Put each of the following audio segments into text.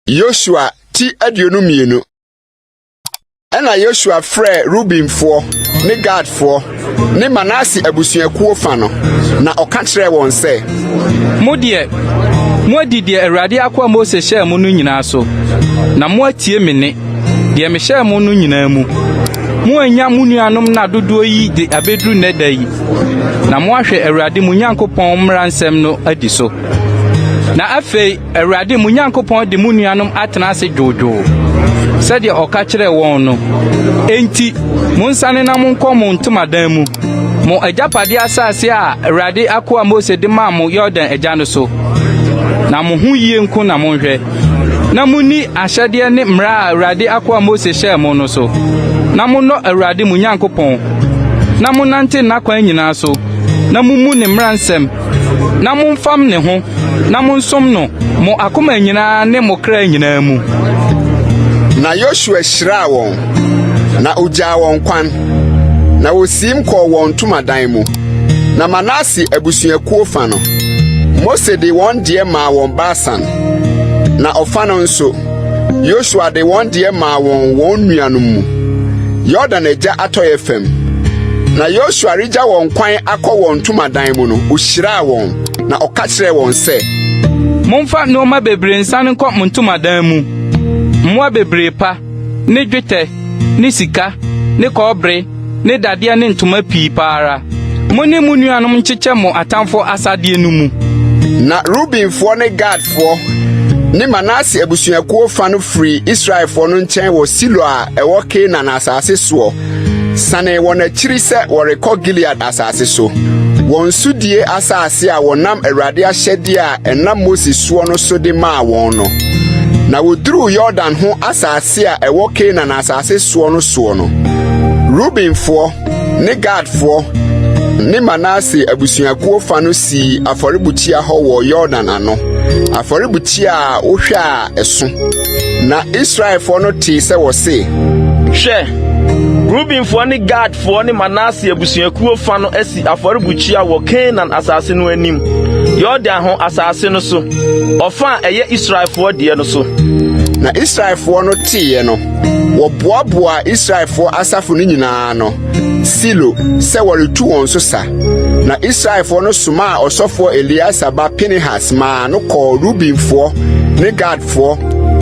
Yosua ti 22. Ɛnna Yosua frɛɛ Rubenfoɔ ne Gadfoɔ ne Manase abusuakuo fa no, na ɔka kyerɛɛ wɔn sɛ. Mo deɛ, moadi deɛ Awurade akoa Mose hyɛɛ mo no nyinaa so, na moatie me nne, deɛ mehyɛɛ mo no nyinaa mu. Moannya mo nuanom nna dodoɔ yi de abɛduru nnɛ da yi, na moahwɛ Awurade mo Nyankopɔn mmara nsɛm no adi so. Na afei Awurade mo Nyankopɔn de mo nuanom atena ase dwoodwoo, sɛdeɛ ɔka kyerɛɛ wɔn no. Enti, monsane na monkɔ mo ntomadan mu, mo agyapadeɛ asase a Awurade akoa Mose de maa mo Yordan agya no so. Na mo ho yie nko na monhwɛ, na monni ahyɛdeɛ ne mmara a Awurade akoa Mose hyɛɛ mo no so, na monnɔ Awurade mo Nyankopɔn, na monnante n'akwan nyinaa so, na mummu ne mmara nsɛm, na momfam ne ho na monsom no mo akoma nyinaa ne mo kra nyinaa mu. Na Yosua hyiraa wɔn, na ogyaa wɔn kwan, na wosiim kɔɔ wɔn ntomadan mu. Na Manase abusuakuo fa no, Mose de wɔn deɛ maa wɔn Basan, na ɔfa no nso, Yosua de wɔn deɛ maa wɔn wɔn nuanom mu, Yordan agya atɔeɛ fam. Na Yosua regya wɔn kwan akɔ wɔn ntomadan mu no, ohyiraa wɔn, na ɔka kyerɛɛ wɔn sɛ. Momfa nneɛma bebree nsan nkɔ mo ntomadan mu, mmoa bebree pa, ne dwetɛ, ne sika, ne kɔbere, ne dadeɛ ne ntoma pii pa ara. Mo ne mo nuanom nkyekyɛ mo atamfo asadeɛ no mu. Na Rubenfoɔ ne Gadfoɔ ne Manase abusuakuo fa no firii Israelfoɔ no nkyɛn wɔ Silo a ɛwɔ Kanaan asase soɔ sanee wɔn akyiri sɛ wɔrekɔ Gilead asase so, wɔn sodie asase a wɔnam Awurade ahyɛdeɛ a ɛnam Mose soɔ no so de maa wɔn no. Na wɔduruu Yordan ho asase a ɛwɔ Kanaan asase soɔ no soɔ no, Rubenfoɔ ne Gadfoɔ ne Manase abusuakuo fa no sii afɔrebukyia hɔ wɔ Yordan ano, afɔrebukyia a wohwɛ a ɛso. Na Israelfoɔ no tee sɛ wɔse, Hwɛ, Rubenfoɔ ne Gadfoɔ ne Manase abusuakuo fa no asi afɔrebukyia wɔ Kanaan asase no anim, Yordan ho asase no so, ɔfa a ɛyɛ Israelfoɔ deɛ no so. Na Israelfoɔ no teeɛ no, wɔboaboaa Israelfoɔ asafo no nyinaa ano Silo sɛ wɔretu wɔn so sa. Na Israelfoɔ no somaa ɔsɔfoɔ Eleasa ba Pinehas maa no kɔɔ Rubenfoɔ ne Gadfoɔ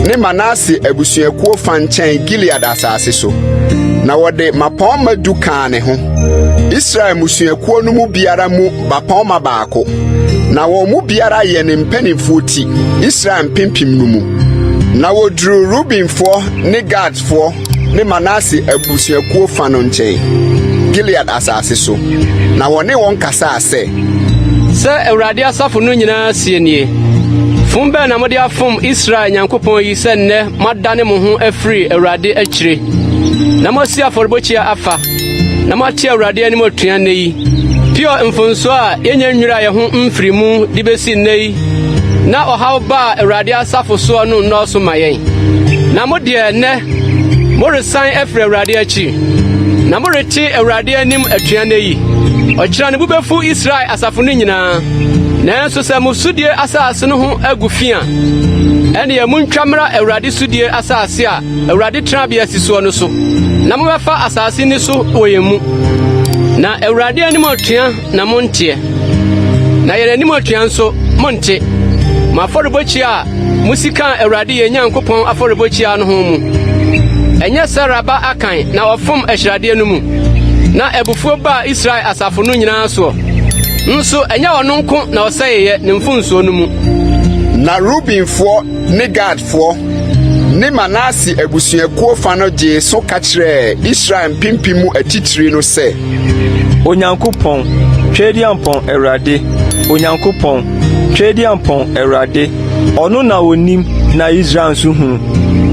ne Manase abusuakuo fa nkyɛn Gilead asase so. Na wɔde mmapɔmma du kaa ne ho, Israel mmusuakuo no mu biara mu bapɔmma baako. Na wɔn mu biara yɛ ne mpanimfoɔ ti, Israel mpempem no mu. Na wɔduruu Rubenfoɔ ne Gadfoɔ ne Manase abusuakuo fa no nkyɛn, Gilead asase so, na wɔne wɔn kasaa sɛ. Sɛ Awurade asafo no nyinaa seɛ nie, Fom bɛn na mode afom Israel Nyankopɔn yi sɛ nnɛ moadane mo ho afiri Awurade akyire, na moasi afɔrebukyia afa, na moate Awurade anim atua nnɛ yi? Peor mfomsoɔ a yɛnnya nnwiraa yɛn ho mfirii mu de besi nnɛ yi, na ɔhaw baa Awurade asafo soɔ no nnɔɔso ma yɛn. Na mo deɛ nnɛ, moresan afiri Awurade akyi, na morete Awurade anim atua nnɛ yi. Ɔkyena ne bo befu Israel asafo no nyinaa. Nanso sɛ mo sodie asase no ho agu fi a, ɛnneɛ muntwa mmra Awurade sodie asase a Awurade tenabea si soɔ no so, na mobɛfa asase nniso wɔ yɛn mu. Na Awurade anim atua na monteɛ, na yɛn anim atua nso monte. Mo afɔrebukyia a musi kaa Awurade yɛn Nyankopɔn afɔrebukyia no ho mu. Ɛnyɛ Sera ba Akan na ɔfom ahyiradeɛ no mu, na abufuo baa Israel asafo no nyinaa soɔ. Nso ɛnyɛ ɔno nko na ɔsɛeɛ ne mfomsoɔ no mu. Na Rubenfoɔ ne Gadfoɔ ne Manase abusuakuo fa no gyee so ka kyerɛɛ Israel mpempem mu atitire no sɛ. Onyankopɔn, Tweaduampɔn Awurade, Onyankopɔn, Tweaduampɔn Awurade, ɔno na onim na Israel nso hunu.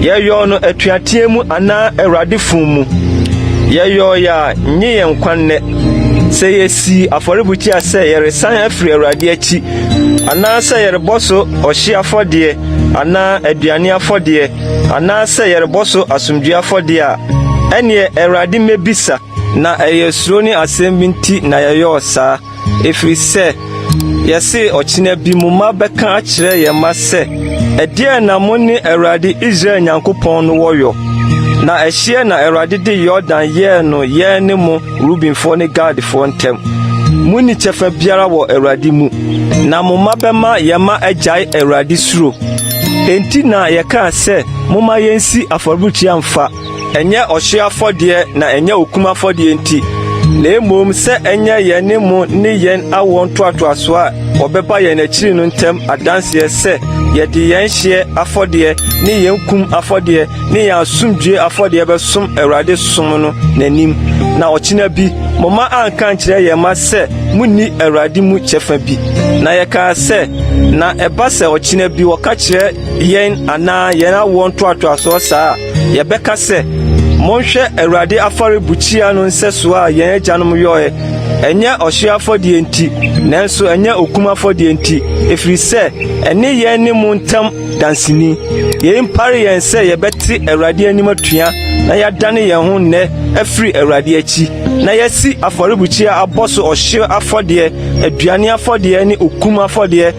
Yɛyɔɔ no atuateɛ mu anaa Awurade fom mu? Yɛyɔeɛ a, nnye yɛn nkwa nnɛ. Sɛ yesii afɔrebukyia sɛ yɛresan afiri Awurade akyi, anaasɛ yɛrebɔ so ɔhye afɔdeɛ anaa aduane afɔdeɛ, anaasɛ yɛrebɔ so asomdwoe afɔdeɛ a, ɛnneɛ Awurade mmɛbisa. Na ɛyɛ suro ne asɛm bi nti na yɛyɔɔ saa, ɛfiri sɛ yɛse ɔkyena bi mo mma bɛka akyerɛ yɛn mma sɛ, Ɛdeɛn na mo ne Awurade Israel Nyankopɔn no wɔ yɔ? Na ɛhyeɛ na Awurade de Yordan yɛɛ no yɛn ne mo Rubenfoɔ ne Gadfoɔ ntam. Munni kyɛfa biara wɔ Awurade mu, na mo mma bɛma yɛn mma agyae Awurade suro. Enti na yɛkaa sɛ, 'Momma yensi afɔrebukyia mfa, ɛnyɛ ɔhyew afɔdeɛ na ɛnyɛ okum afɔdeɛ nti, na mmom sɛ ɛnyɛ yɛn ne mo ne yɛn awoɔ ntoatoasoɔ a wɔbɛba yɛn akyiri no ntam adanseɛ sɛ yɛde yɛn hyeɛ afɔdeɛ ne yɛn kum afɔdeɛ ne yɛn asomdwoe afɔdeɛ bɛsom Awurade som no n'anim. Na ɔkyena bi, mo mma anka ankyerɛ yɛn mma sɛ, 'Munni Awurade mu kyɛfa bi.' Na yɛkaa sɛ, 'Na ɛba sɛ ɔkyena bi wɔka kyerɛ yɛn anaa yɛn awoɔ ntoatoasoɔ saa a, Yɛbɛka sɛ, 'Monhwɛ Awurade afɔrebukyia no nsɛsoɔ a yɛn agyanom yɔeɛ, ɛnyɛ ɔhyeɛ afɔdeɛ nti, nanso ɛnyɛ okum afɔdeɛ nti, ɛfiri sɛ ɛne yɛn ne mo ntam danseni. Yei mpare yɛn sɛ yɛbɛte Awurade anim atua na yɛadane yɛn ho nnɛ afiri Awurade akyi, na yɛasi afɔrebukyia abɔ so ɔhyeɛ afɔdeɛ, aduane afɔdeɛ ne okum afɔdeɛ,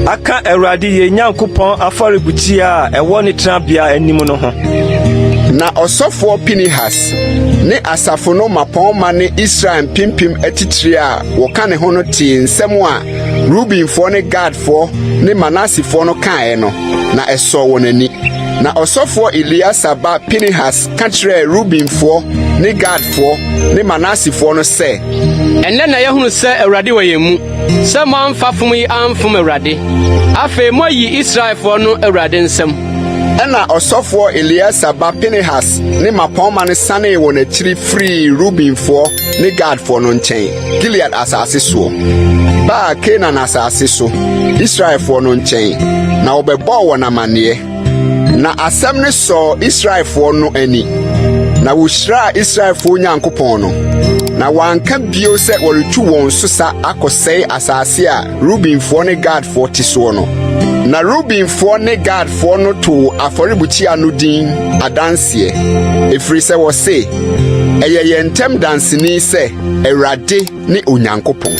aka Awurade yɛn Nyankopɔn afɔrebukyia a ɛwɔ ne tenabea anim no ho. Na ɔsɔfoɔ Pinehas ne asafo no mmapɔmma ne Israel mpempem atitire a wɔka ne ho no tee nsɛm a Rubenfoɔ ne Gadfoɔ ne Manasefoɔ no kaeɛ no, na ɛsɔɔ wɔn ani. Na ɔsɔfoɔ Eleasa ba Pinehas ka kyerɛɛ Rubenfoɔ ne Gadfoɔ ne Manasefoɔ no sɛ, Ɛnnɛ na yɛahunu sɛ Awurade wɔ yɛn mu. Sɛ moamfa fom yi amfom Awurade. Afei moayi Israelfoɔ no Awurade nsam. Ɛnna ɔsɔfoɔ Eleasa ba Pinehas ne mmapɔmma no sanee wɔn akyiri firii Rubenfoɔ ne Gadfoɔ no nkyɛn, Gilead asase soɔ, baa Kanaan asase so, Israelfoɔ no nkyɛn, na wɔbɛbɔɔ wɔn amanneɛ. Na asɛm no sɔɔ Israelfoɔ no ani, na wohyiraa Israelfoɔ Nyankopɔn no. Na wɔanka bio sɛ wɔretu wɔn so sa akɔsɛe asase a Rubenfoɔ ne Gadfoɔ te soɔ no. Na Rubenfoɔ ne Gadfoɔ no too afɔrebukyia no din Adanseɛ, ɛfiri sɛ wɔse, Ɛyɛ yɛn ntam danseni sɛ Awurade ne Onyankopɔn.